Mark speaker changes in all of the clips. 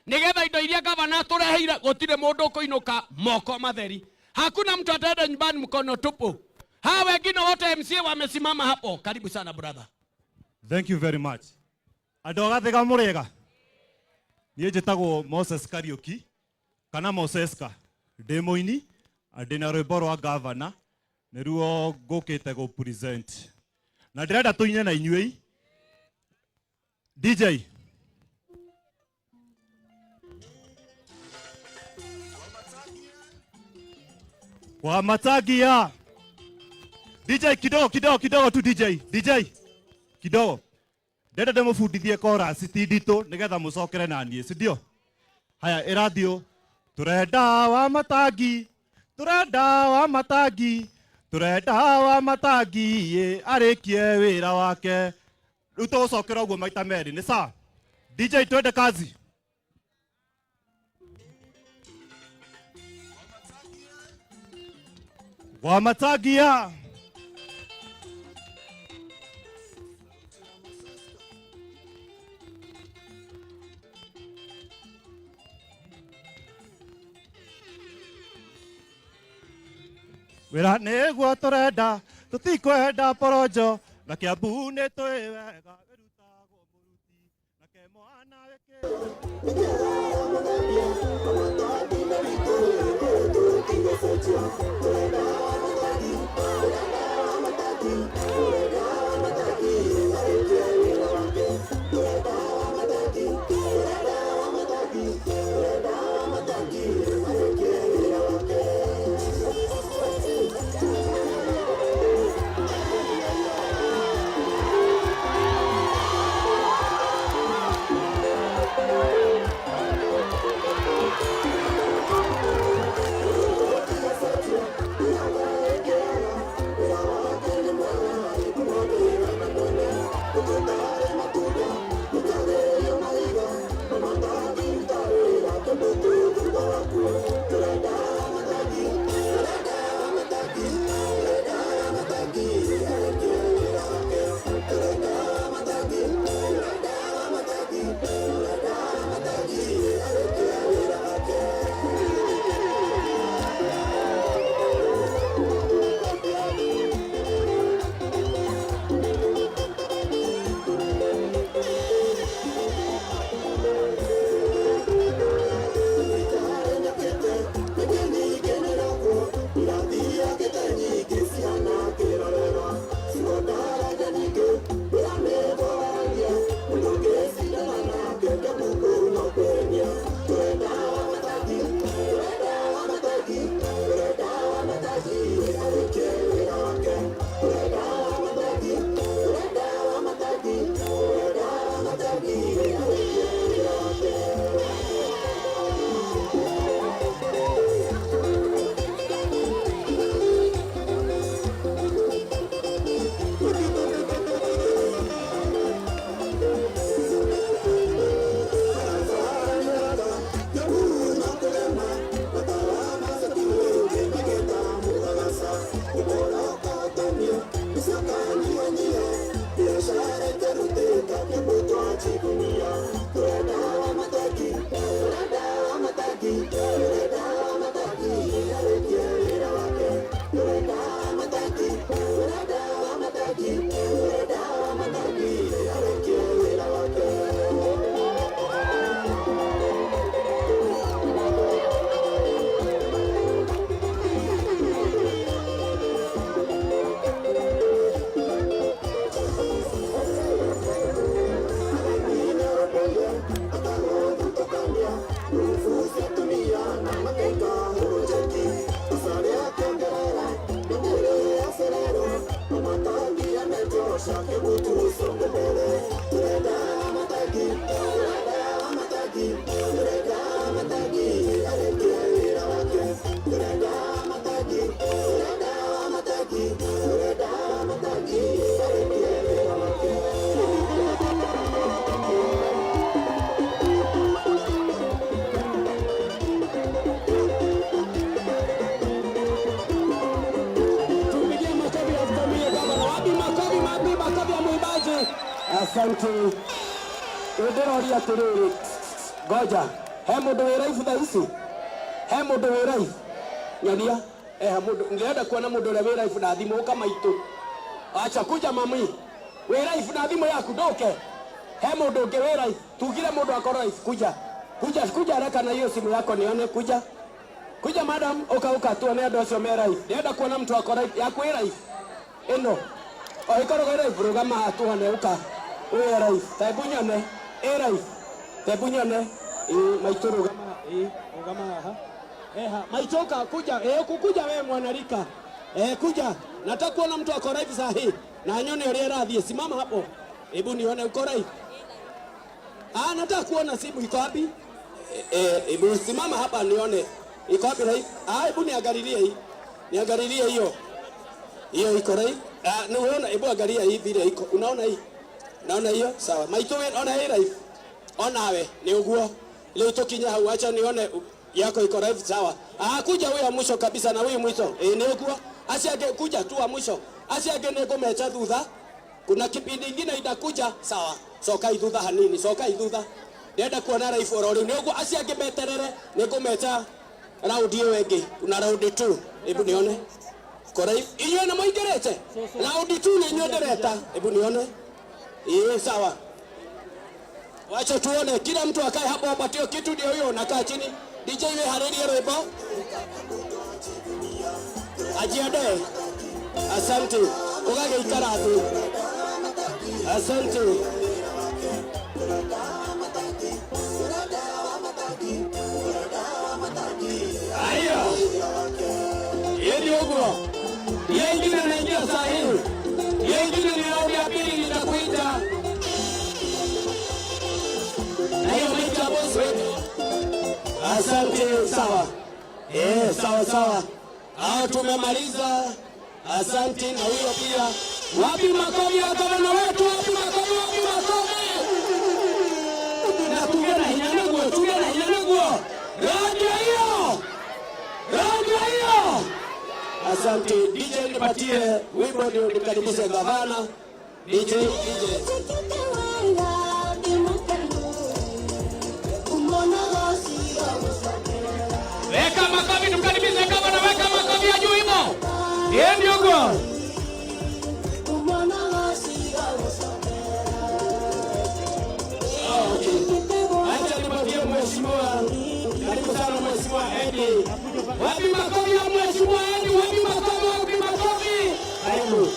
Speaker 1: Nigetha indo iria gavana atũreheire gũtirĩ mũndũ ũkũinũka moko matheri. Hakuna mtu ataenda nyumbani mkono tupu. Hawa wengine wote MCA wamesimama hapo. Karibu sana brother.
Speaker 2: Thank you very much. Andũ a Gathiga mũrĩega? Niĩ njĩtagwo Moses Kariũki kana Moseska. Ndĩ mũini na ndĩna rwĩmbo rwa gavana nĩruo ngũkĩte gũ present. Na ndĩrenda tũine na inyuĩ. DJ. Kwa matagia. DJ kidogo kidogo kidogo tu DJ. DJ kidogo. Ndenda ndĩmũbundithie chorus ti nditũ nĩgetha mũcokere na niĩ, si ndio? Haya ĩrathiũ tũrenda wa matangi tũrenda wa matangi tũrenda wa matangi ĩ arĩkie wĩra wake. Rĩu tũgũcokera ũguo maita merĩ nĩ sawa? DJ twende kazi. Wa matangia. Wĩra nĩguo tũrenda tũtikwenda porojo na Kiambu nĩ tũĩ wega ĩrutagwo mũruti na ke mwana wĩkĩ.
Speaker 1: Tupigie makofi ya kutamia gavana. Wapi makofi, wapi makofi ya mwimbaji?
Speaker 3: Asante. Ndĩroria atĩrĩrĩ, ngoja.
Speaker 1: He mũndũ wĩ live thaa ici? He mũndũ wĩ live? Nyonia. Eh, mũndũ ndĩrenda kuona mũndũ ũrĩa wĩ live na thimũ. Ũka maitũ. Acha kuja mami. Wĩ live na thimũ yaku, ndũke. He mũndũ ũngĩ wĩ live? Tugire mũndũ akorwo live. Kuja. Kuja, kuja haraka na hiyo simu yako nione. Kuja. Kuja madam, uka uka tuone andũ acio me live. Ndĩrenda kuona mtu ako live. Yaku ĩ live? Ĩno. O ĩkoragwo ĩ live, rũgama haha tuone, ũka. Ũyũ live. Ta hebu nyone. Ĩ live. Ta hebu nyone. Ĩ maitũ, rũgama. Ĩ rũgama haha. Eha, maitũ uka kuja. Eh, kukuja wewe mwanarika. Eh, kuja. Nataka kuona mtu ako live saa hii. Na nyone ũrĩa ĩrathiĩ. Simama hapo. Hebu nione uko live. Ah, nataka kuona simu iko wapi? Eh, hebu simama hapa nione. Iko wapi live? Ah, hebu niangalilie hii. Niangalilie hiyo. Hiyo iko live. Ah, ni unaona, hebu angalia hii vile iko. Unaona hii? Unaona hiyo? Sawa. Maitũ we ona hii live. Ona we ni uguo. Leo tukinya hau, acha nione yako iko live, sawa. Ah, kuja huyo mwisho kabisa na huyu mwisho. Eh, ni uguo. Acia kuja tu wa mwisho. Acia angĩ nĩ ngũmecha thutha. Kuna kipindi ingine itakuja, sawa. Coka thutha hanini, coka thutha. Ndĩrenda kuona live oro rĩu. Nĩ ũguo, acio angĩ meterere, nĩ ngũmecha raundi ĩyo ĩngĩ. Kuna raundi 2. Hebu nione. Kora inyuĩ nĩ mũingĩrĩte? Raundi 2 nĩ inyuĩ ndĩreta. Hebu nione. Ĩĩ, sawa. Wacha tuone, kila mtu akae hapo apatiwe kitu, ndio hiyo nakaa chini. DJ, we haririe rwĩmbo. Ajiandae. Asante. Ũgagĩikara thĩ. Asante. Haya. Hiyo ndio ũguo. Hiyo ingine naingia saa hii. Hiyo ingine ni raundi ya pili nitakuita. Na hiyo mic ya boss wetu. Asante, sawa. Eh, sawa sawa. Hao tumemaliza. Asante na huyo pia. Wapi makofi ya gavana wetu? Wapi makofi? Wapi makofi? Na tuge na hinya naguo, tuge na hinya naguo. Radio hiyo. Radio hiyo. Asante DJ, nipatie wimbo ndio nikaribishe gavana. DJ, DJ. Weka makofi tukaribishe gavana, weka makofi ya juu hivyo. Yeye ndio go. Acha nipatie mheshimiwa. Karibu sana Mheshimiwa Eddie. Wapi makofi ya Mheshimiwa Eddie? Wapi makofi? Wapi makofi?
Speaker 3: Karibu.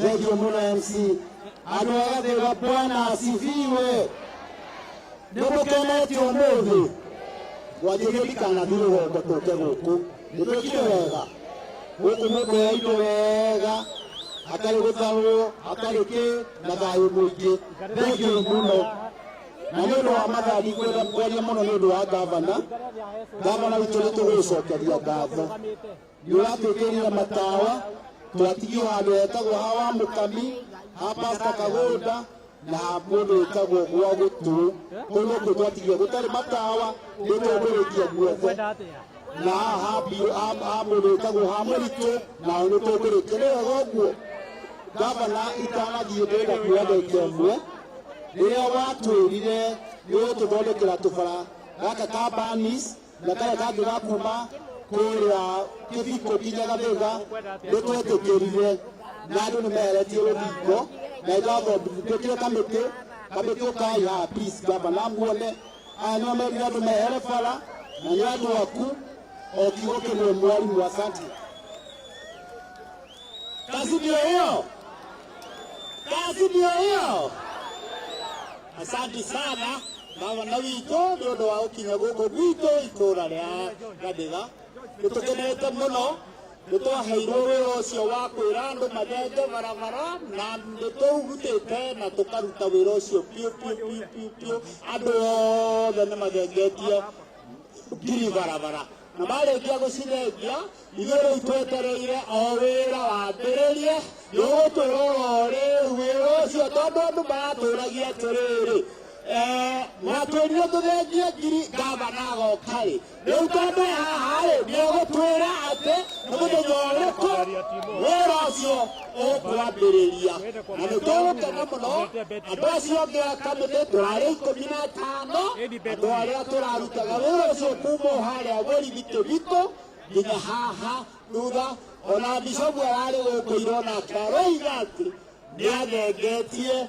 Speaker 3: Thank you muno MC. Andũ a Gathĩga, Bwana asifiwe. Nĩ mũkenete ũmũthĩ? Gwanjĩrie ndikanathiĩ rũgongo tũke gũkũ. Nĩ twĩkire wega. Gũkũ mũkũoya indo wega, hatarĩ gũtharwo, hatarĩ kĩ, na thayũ mũingĩ. Thank you mũno. Na nĩ ũndũ wa mathaa ndikwenda kwaria mũno nĩ ũndũ wa gavana. Gavana witũ, nĩ tũgũgũcokeria ngatho. Nĩ ũratwĩkĩrire matawa, twatigio handũ hetagwo ha wa Mũkami, ha Pastor Kagũnda na ha mũndũ wĩtagwo gwa gũtũ. Kũu nĩkuo twatigio gũtarĩ matawa, nĩ tũkũrĩkia guothe. Na haha ha mũndũ wĩtagwo ha Mũritũ, nao nĩ tũkũrĩkia. Nĩ wega ũguo. Gavana, itanathiĩ ndĩrenda kuoya ndagĩka ĩmwe. Rĩrĩa watwĩrire nĩ ũgũtũthondekera tũbara gaka ka Banis na karĩa kangĩ ga kuma kũrĩa Kĩbiko nginya Gathĩga, nĩ twetĩkĩrire na andũ nĩ meheretie rũthingo na nĩtwathondekire kamĩtĩ. Kamĩtĩ, ũkai haha please, gavana, muone aya nĩo merire andũ mehere bara na nĩ andũ aku o kiugo kĩmwe mwalimu. Asante.
Speaker 4: Kazi ndio hiyo, kazi ndio hiyo. Asante sana gavana witũ nĩ ũndũ wa gũkinya gũkũ gwitũ itũũra rĩa Gathĩga. Nĩ tũkenete mũno, nĩ twaheirwo wĩra ũcio wa kwĩra andũ mathenge barabara na nĩ tũurutĩte na tũkaruta wĩra ũcio piũ piũ piũ piũ piũ. Andũ othe nĩ mathengetie ngiri barabara na marĩkia gũcithengia, ithuĩ rĩu twetereire o wĩra wambĩrĩrie. Nĩ ũgũtwĩra oro rĩu wĩra ũcio, tondũ andũ maratũragia atĩrĩrĩ, Mwatwĩrire tũthengie ngiri gavana agoka rĩ, rĩu tondũ e haha rĩ, nĩ egũtwĩra atĩ nĩ mũthenya ũrĩkũ wĩra ũcio ũkwambĩrĩria, na nĩ tũgũkena mũno. Andũ acio angĩ a kamĩtĩ tũrarĩ 15, andũ arĩa tũrarutaga wĩra ũcio kuma o harĩa borithi Kĩbitũ nginya haha thutha. Ona bishopu ararĩ gũkũ ironake aroiga atĩ nĩ athengetie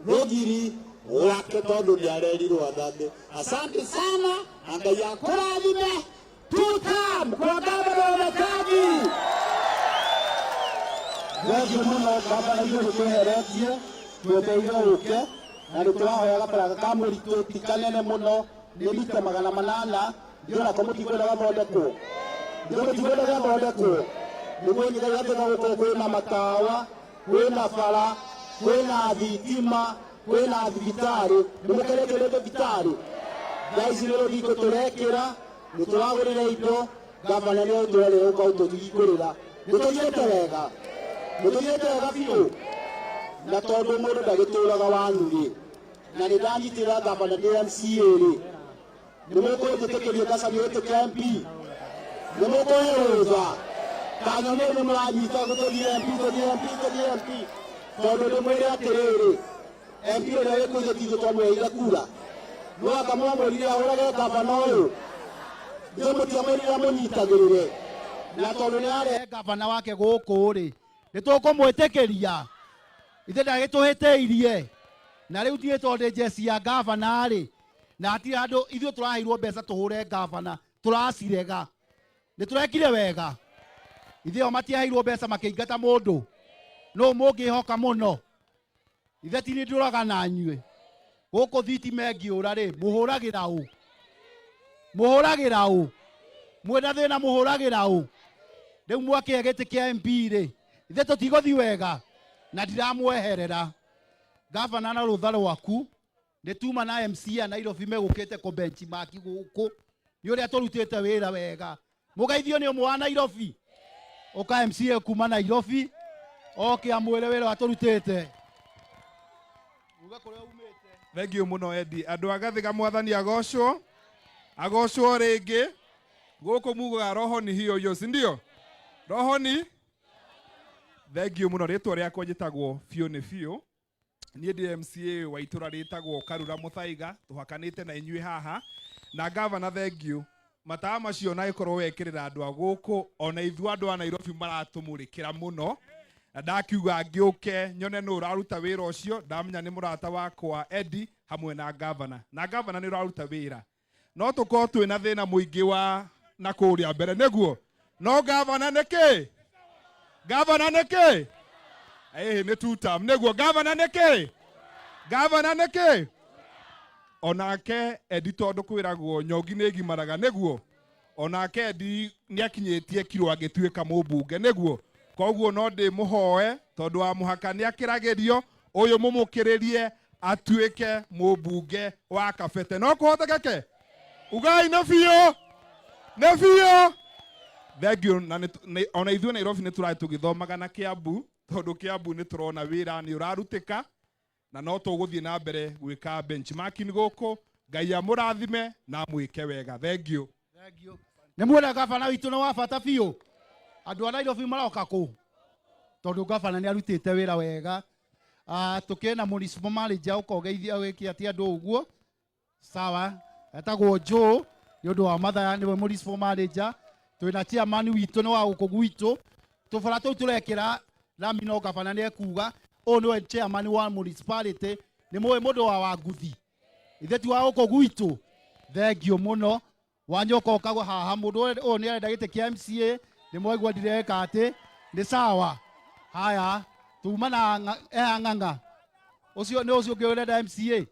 Speaker 4: rũgiri gwake tondũ nĩ arerirwo athame. Asante sana na Ngai akũrathime. Tutam kwa gavana Wamatangi.
Speaker 3: Thengiũ mũno gavana, ithuĩ nĩ tweheretie twetereire ũke na nĩ tũrahoya gabaraga ka mũritũ ti kanene mũno, nĩ mita 800. Ndiona ko mũtikwenda gathondekwo, ndio mũtikwenda gathondekwo nĩguo gathiga gũkorwo kwĩna matawa, kwĩna bara, kwĩna thitima, kwĩna thibitarĩ. Nĩ mũkenetio nĩ thibitarĩ? Thaa ici nĩ rũthingo tũrekĩra, nĩ tũragũrĩra indo. Gavana nĩ ũtũrerĩra ũka ũtũhingũrĩra. Nĩ tũthiĩte wega, nĩ tũthiĩte wega biũ, na tondũ mũndũ ndagĩtũraga wanyu rĩ, na nĩ ndanyitĩrĩra gavana ndĩ MCA rĩ, nĩ mũkũnjĩtĩkĩria ngacamia gĩtĩ kĩa MP? Nĩ mũkũhe rũtha kanyoni? Nĩ mũranyita tũthiĩ MP, tũthiĩ MP, tũthiĩ MP, tondũ ndĩmwĩre atĩrĩrĩ, MP ũrĩa wĩ kũu ithuĩ twamweheire kura, no anga mwamwĩrire ahũrage gavana ũyũ? Ithuĩ mũtiamwĩrire amũnyitagĩrĩre, na tondũ nĩ arehe gavana wake gũkũ rĩ, nĩ tũkũmwĩtĩkĩria. Ithe ndagĩtũhĩtĩirie, na rĩu niĩ tondũ ndĩ njeci ya gavana rĩ, na hatirĩ handũ ithuĩ tũraheirwo mbeca tũhũre gavana, tũracirega. Nĩ tũrekire wega. Ithe o matiaheirwo mbeca makĩingata mũndũ nũ mũngĩhoka mũno? Ithe ti nĩ ndũraga na nyuĩ gũkũ thitima ĩngĩũra rĩ, mũhũragĩra ũ? Mũhũragĩra ũ mwĩna thĩna? Mũhũragĩra ũ? Rĩu mwakĩhe gĩtĩ kĩa MP rĩ, ithe tũtigũthi wega na ndiramweherera gavana na rũtha rwaku. Nĩ tuma na MC a Nairobi megũkĩte kũ benchmark gũkũ nĩ ũrĩa tũrutĩte wĩra wega. Mũgeithio nĩ ũmwe wa Nairobi, ũka MCA kuma Nairobi oke amwĩre wĩra ũrĩa tũrutĩte. Uge kũrĩa umĩte.
Speaker 5: Thengiũ mũno Edi. Andũ a Gathiga, mwathani agocwo, agocwo rĩngĩ. Gũkũ mugaga roho ni hiyo hiyo, si ndio? Roho ni thengiũ mũno. Rĩtwa rĩakwa njĩtagwo biũ nĩ biũ, niĩ ndĩ MCA wa itũra rĩtagwo Karura Mũthaiga, tũhakanĩte na inyuĩ haha. Na gavana, thengiũ matawa macio na gĩkorwo wekĩrĩra andũ a gũkũ, ona ithuĩ andũ a Nairobi maratũmũrĩkĩra mũno, na ndakiuga ngĩũke nyone nũ ũraruta wĩra ũcio. Ndamenya nĩ mũrata wakwa Eddie hamwe na gavana, na gavana nĩ ũraruta wĩra. No tũkorwo twĩna thĩna mũingĩ wa na kũrĩa mbere nĩguo, no gavana nĩ kĩ? Gavana nĩ kĩ? Ĩĩ, nĩ two term nĩguo. Gavana nĩ kĩ? Gavana nĩ kĩ? Onake Eddie, tondũ kwĩragwo nyongi nĩ ĩgimaraga nĩguo, onake Eddie nĩ akinyĩtie kiro angĩtuĩka mũmbunge nĩguo. Koguo no ndĩmũhoe, tondũ wa mũhaka nĩ akĩragĩrio ũyũ, mũmũkĩrĩrie atuĩke mũmbunge wa Kabete. No kũhotekeke? Ugai nĩ biũ, nĩ biũ. Thengiũ. Na ona ithuĩ Nairobi nĩ tũrathiĩ tũgĩthomaga na Kiambu, tondũ Kiambu nĩ tũrona wĩra nĩ ũrarutĩka, na no tũgũthiĩ na mbere gwĩka benchmarking gũkũ. Ngai amũrathime na amwĩke wega. Thengiũ.
Speaker 3: Nĩ muona gavana witũ nĩ wa bata biũ. Andũ a Nairobi maroka kũ tondũ gavana nĩ arutĩte wĩra wega. Tũkĩrĩ na municipal manager, ũka ũgeithia wĩke atĩ andũ ũguo. Sawa, etagwo Joe nĩ ũndũ wa mathaya, nĩwe municipal manager. Twĩna chairman witũ, nĩ wa gũkũ gwitũ. Tũbara tũu tũrekĩra rami no gavana nĩ ekuga. Ũyũ nĩwe chairman wa municipality, nĩ mũĩ mũndũ wa Wanguthi, ithe ti wa gũkũ gwitũ. Thengiũ mũno. Wanyoka ũkagwa haha, mũndũ ũyũ nĩ arenda gĩtĩ kĩa MCA. Nĩ mwaigua ndireka atĩ nĩ sawa. Haya, tuma na eha ng'ang'a ũcio nĩ ũcio ũngĩ ũrenda MCA.